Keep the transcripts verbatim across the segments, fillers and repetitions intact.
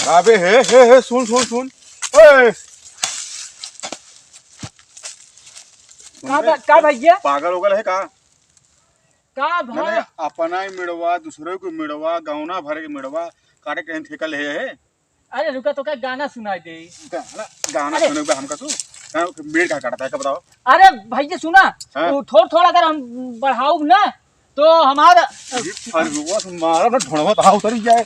अबे हे, हे, हे, सुन, सुन, सुन। ओए! का बा-, का भैया? पागल हो गए है का? का भा-, मैंने अपना ही मिड़वा, दूसरे को मिड़वा, गौना भरे के मिड़वा, काटे के ठेका ले है। अरे रुका, तो का गाना सुनाई दे। गाना, गाना अरे। सुने बा हमका तू? गाना के मेड़ का काटता है, का बताओ? अरे भैया सुना, हाँ? तू थोड़ थोड़ा अगर हम बढ़ाऊ ना, तो हमारा ये फरुआ से मारा ना, ढोड़वा तो हाँ उतरी जाए।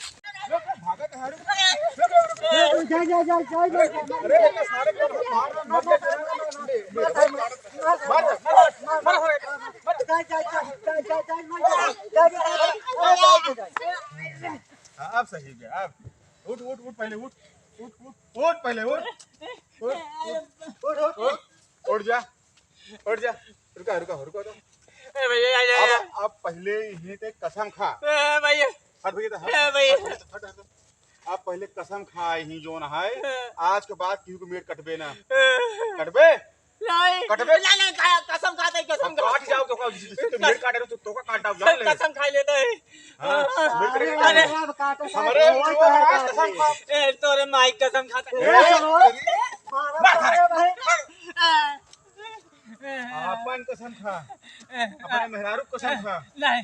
हाँ, अब सही है, अब। उठ, उठ, उठ, पहले उठ। उठ, उठ, उठ, पहले उठ। उठ, उठ, उठ, उठ, उठ, उठ जा, उठ जा। रुका, रुका, रुका तो। ए भैया, या, या, या। अब, अब पहले यहीं ते कसम खा। ए भैया। हट भैया, हट, ए भैया। हट, हट, हट, हट। अब पहले कसम खा, यहीं जोन है, ए। आज के बाद केहू के मेड़ कटबे ना। ए। कटबे? नहीं। कटबे? नहीं, नहीं, का-, कसम खाते, कसम हम खा- काट जाओ तो का, जिस, जिस, जिस मेड़ काटे रहो, तो, तो का काट डाओ, जान ले। कसम खा लेता है। हाँ, हाँ। मेड़ कटे अरे, काटे। अरे, अब काटे हमारे सारे जो है, काटे। कसम खा। ए, तोरे माई कसम खाता है। ए, तेरी मारा, मारा, मारा, मारा। आपन कसम खा, अपने मेहरारू कसम खा। नहीं,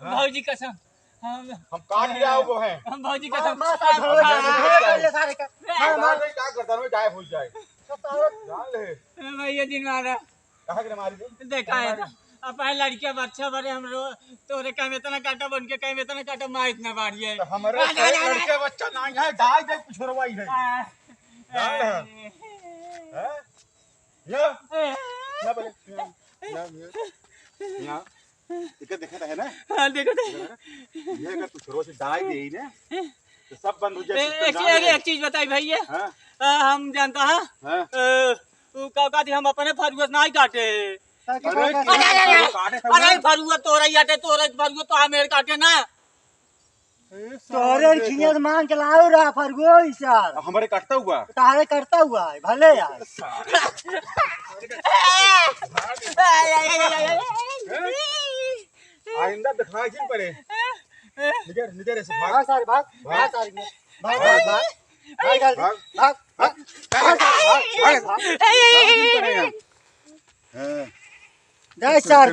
हाँ? भौजी कसम। हम हम काट ले आओ वो है। हम भौजी कसम। मार, मार, सारे, मार, मार, मार, मार, सारे का। मार, मार। मार, नहीं, क्या करता है, गायब हो जाए। जान ले। ए भैया जी मारा। कहाँ के मारी तू? देखा है तो, अपने लड़कियां बच्चा बड़े हम रो, तोरे कहीं इतना काटा बन के कहीं इतना काटा मार इतना बारी है। तो हमारे आ, ना, ना, ना, लड़के ना। बच्चा नहीं है, दाई दे कुछ रवाई है। आ, जान ले। आ, हैं? या, या बोले, या, या, या। इके देखत है ना? हाँ, देखत है। ये अगर तू छोरो से दाई दे ही ना, तो सब बंद हो जाए, ए, system एक, जान एक, ले। एक चीज बताई भैया। हाँ। आ, हम जानता है। हाँ। ए, तू का कहती हम अपने फरुआ से नहीं काटे। अरे, अरे, अरे, अरे, अरे, काटे सब अरे, ना। फरुआ तोरा ही आटे, तोरा ही फरुआ तो हमें काटे ना। ए, तोहरे सारे खियाँ से मांग के लाओ रहा फरगो ई सार। हमरे कटता हुआ। तोहरे कटता हुआ है, भले यार। सारे। आइंदा दिखाई जिन पड़े। निजर, निजर ऐसे भाग। भाग सारे, भाग। भाग। भाग सारे। भाग, भाग, भाग। भाग। भाग, भाग, भाग। भाग, भाग। भाग जिन पड़े हैं। हाँ। जय सर।